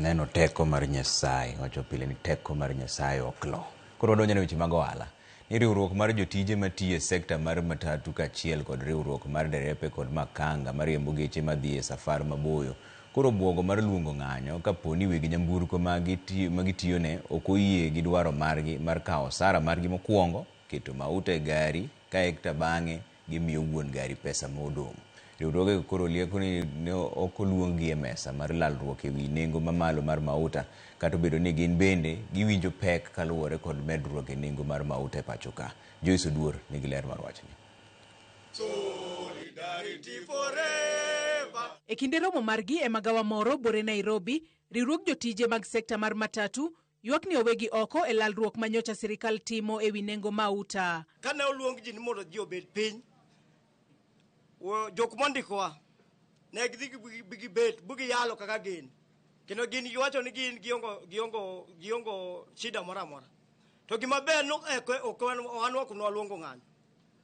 Neno teko mar Nyasaye, wacho pile ni teko mar Nyasaye ok lo. Koro wadonjo ne weche mag ohala. Ni riwruok mar jotije matiyo e sekta mar matatu kaachiel kod riwruok mar derepe kod makanga mariembo geche madhi e safar maboyo koro buogo mar luongo ng'anyo kapo ni weg nyamburko ma gitiyone ok oyie gi dwaro margi mar kawo osara margi mokwongo, keto mauta e gari kaekta bang'e gimiyo wuon gari pesa modong'. Riwruogego koro lieko ni ne ok oluong-gi e mesa mar lalruok e wi nengo mamalo mar mauta kata obedo ni gin bende giwinjo pek kaluwore kod medruok e nengo mar mauta e pacho ka. Joyce Oduor nigi ler mar wachni. Solidarity forever. E kinde romo margi e magawa moro bore Nairobi, riwruog jotije mag sekta mar matatu ywak ni owegi oko e lalruok ma nyocha sirikal timo e wi nengo mauta. Kane oluong ji ni mondo ji obed piny, jok mondikowa ne gidhi gibet bu giyalo kaka gin, kendo gin giwacho ni gin giongo shida moro amora. To gima ber no ok wan ok nwaluongo ng'anyo,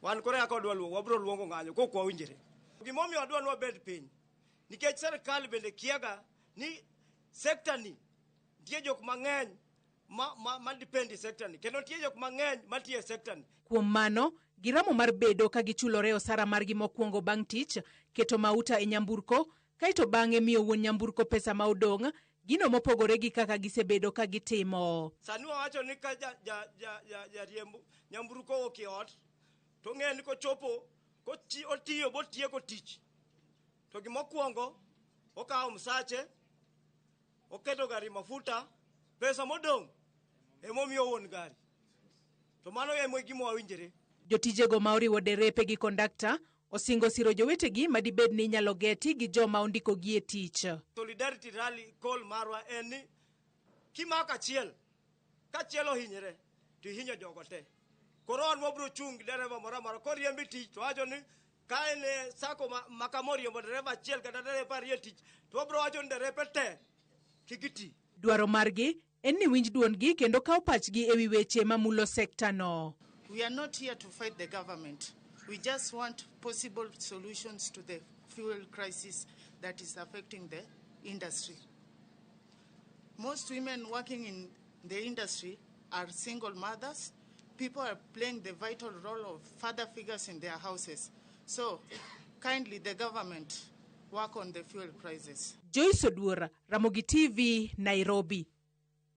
wan koro kaka wadwa luongo, wabiro luongo ng'anyo kok wawinjre. Gimomiyo wadwa ni wabed piny nikech sirikal bende kiaga ni sekta ni nitie jok mang'eny ma depend e sekta ni, kendo nitie jok mang'eny matiyo e sekta ni. Kuom mano, giramo mar bedo ka gichulore osara margi mokwongo bang' tich, keto mauta e nyamburko, kaeto bang'e miyo wuon nyamburko pesa ma odong', gino mopogore gi kaka gisebedo ka gitimo. Sani wawacho ni ka jariemb nyamburko owuok e ot, to ng'e ni kochopo, otiyo botieko tich, to gimokwongo okawo msache, oketo gari mafuta, pesa modong' emomiyo wuon gari. To mano ema gima wawinjore. Jotijego ma oriwo derepe gi kondakta osingo siro jowetegi ma dibed ni inyalo geti gi joma ondikogi e tich. Solidarity rally call marwa en ni kimako achiel, ka achiel ohinyre to ihinyo jogo te. Koro wan wabiro chung' gi dereva moro amora koriemb e tich to wacho ni ka en e sako ma kama oriembo dereva achiel kata dereva ariyo e tich, to wabiro wacho ni derepe te kik ti. Dwaro margi en ni winj duondgi kendo kaw pachgi e wi weche mamulo sekta no. We are not here to fight the government. We just want possible solutions to the fuel crisis that is affecting the industry. Most women working in the industry are single mothers. People are playing the vital role of father figures in their houses. So, kindly the government work on the fuel crisis. Joyce Oduor, Ramogi TV, Nairobi.